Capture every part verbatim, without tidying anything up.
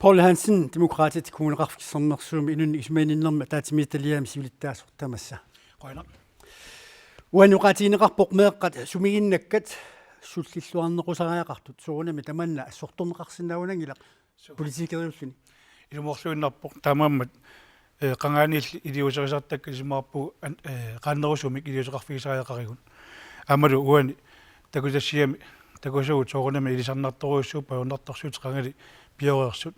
Poul Hansen, Demokraatit, Kommuneqarfik Sermersuumi inunnik isumaginninnermi ataatsimiititaliami siulittaasoq tamassa. Qujanaq. Uani oqaatigineqarpoq meeqqat sumiginnakkat sullilluarnequsariaqartut, soorunami tamanna assortorneqarsinnaanngilaq politikeriulluni. Ilumoorluinnarpoq taamaammat, eh, qangaaniilli iliuuserisartakkat isumaqarpugut an-, eh, qaannerusumik iliuuseqarfigisariaqarigut. Aammalu uani takusassiami takusugut soorunami ilisarnartorujussuupput ajornartorsiutit qangali pioreersut.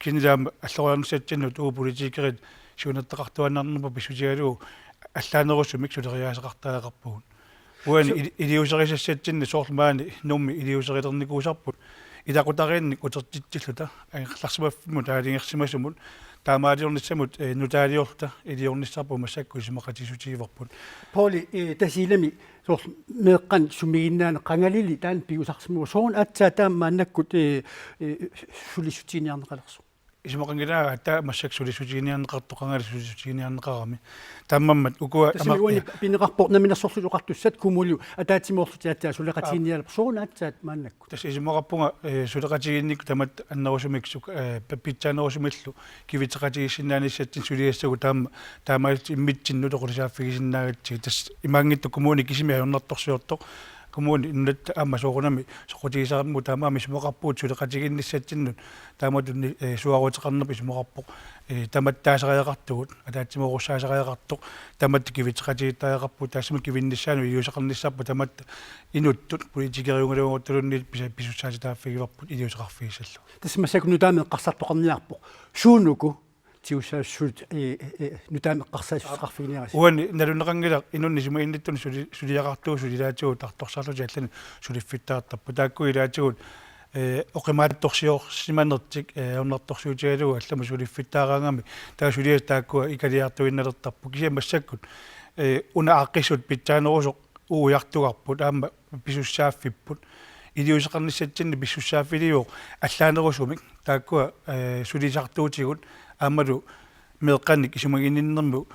Kisianni aamma alloriarnissatsinnut uagut politikerit siunertaqartuaannarnerput pissutigalugu allaanerusumik suleriaaseqartariaqarpugut. Uani Su- ili-, iliuuserisassatsinni soorlu maani Nuummi iliuuserilernikuusarput ilaqutariinnik utertitsilluta angerlarsimaffimmut aalajangersimasumut taamaaliornissamut, eh, nutaaliorluta iliornissarput massakkut isumaqatigiissutigivarput. Pouli, eh, Tasiilami soorlu meeqqanik sumiginnaaneq qangalili taanna pigusarsimavoq, sooruna aatsaat taama maannakkut, eh, eh, sulissutiginninniarneqalersoq? Isumaqanngilanga aatsaat massakkut sulissutiginiarneqartoq qangali sulissutiginiarneqarami. Taamaammat ukua Tassami ama-, uani eh, pineqarpoq Namminersorlutik Oqartussat, Komullu ataatsimoorlutik aatsaat suleqatigiinnialerput, sooruna aatsaat maannakkut? Tassa isumaqarpunga, eh, suleqatigiinnikkut tamatta annerusumik suk-, eh, pa-, pitsaanerusumillu kivitseqatigiissinnaanissatsinnik suliassagut taama, taamaalillutik immitsinnut oqorisaaffigisinnaagatsigit. Tassa imaanngitsoq kommuni kisimi ajornartorsiortoq. Kommuni nunatta aamma soorunami soqutigisarami, taamaammat isumaqarpugut suleqatigiinnissatsinnut taamatut ni-, eh, suaaruteqarnerput isumaqarpoq, eh, tamattaasariaqartugut, ataatsimoorussaasariaqartoq, tamatta kivitseqatigiittariaqarpugut, taassuma kivinnissaanut iliuuseqarnissarput tamatta inuttut politikeriugaluarutta luunniit pisa-, pisussaatitaaffigivarput iliuuseqarfigissallugu. Tassa massakkut nutaamik eqqarsartoqarniarpoq. Suunuku tigussaassuseqartut, eh, eh, eh, nutaamik eqqarsaassutissaqarfiginiarisi? Uani nalunaqanngilaq inunnik isumaginnittunik suli-, suliaqartugut sulilaatigut taartorsarlutik allanik suliffittaartarput. Taakku ilaatigut, eh, oqimaatsorsiorsimanertik, eh, ajornartorsiutigalugu allamut suliffittaaraangamik taava suliassat taakkua ikaliartuinnalertarput. Kisianni massakkut, eh, una aaqqissut pitsaanerusoq ujartugarput aamma pisussaaffipput. Iliuuseqarnissatsinni pisussaaffiliivoq allaanerusumik. Taakkua, eh, sulisartuutigut aammalu meeqqanik isumaginninnermut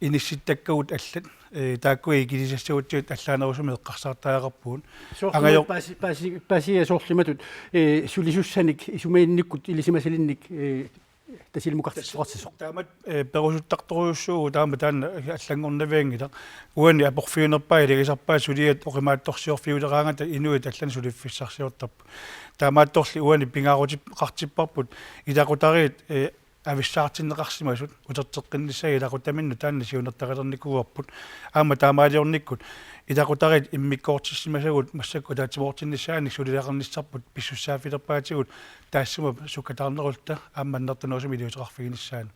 inissittakkagut allat, eh, taakkua ikilisassagutsigit allaanerusumik eqqarsartariaqarpugut. Soorlu Angajor- paasi-, paasi-, paasiga soorlu imatut, eh, sulisussanik isumaginnikkut ilisimasalinnik, eh, Tasiilamukartittoqarsisoq. Taamatut, eh, perusuttartorujussuuvoq taama taanna allanngornavianngilaq. Uani aporfiunerpaat ilagisarpaat suliat oqimaatsorsiorfiuleraangata inuit allanik suliffissarsiortarput. Taamaattorli uani pingaaruteqartipparput ilaqutariit, eh, avissaartinneqarsimasut uterteqqinnissaat ilaqutaminnut taanna siunertarilernikuuarput. Aamma taamaaliornikkut ilaqutariit immikkoortissimasagut massakkut ataatsimoortinnissaannik suliaqarnissarput pissussaaffilerpaatigut taassuma sukkataarnerulluta aamma annertunerusumik iliuuseqarfiginissaanut.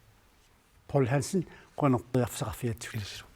Poul Hansen, qujanaq periarfissaqarfigatsigut. Ilisilu.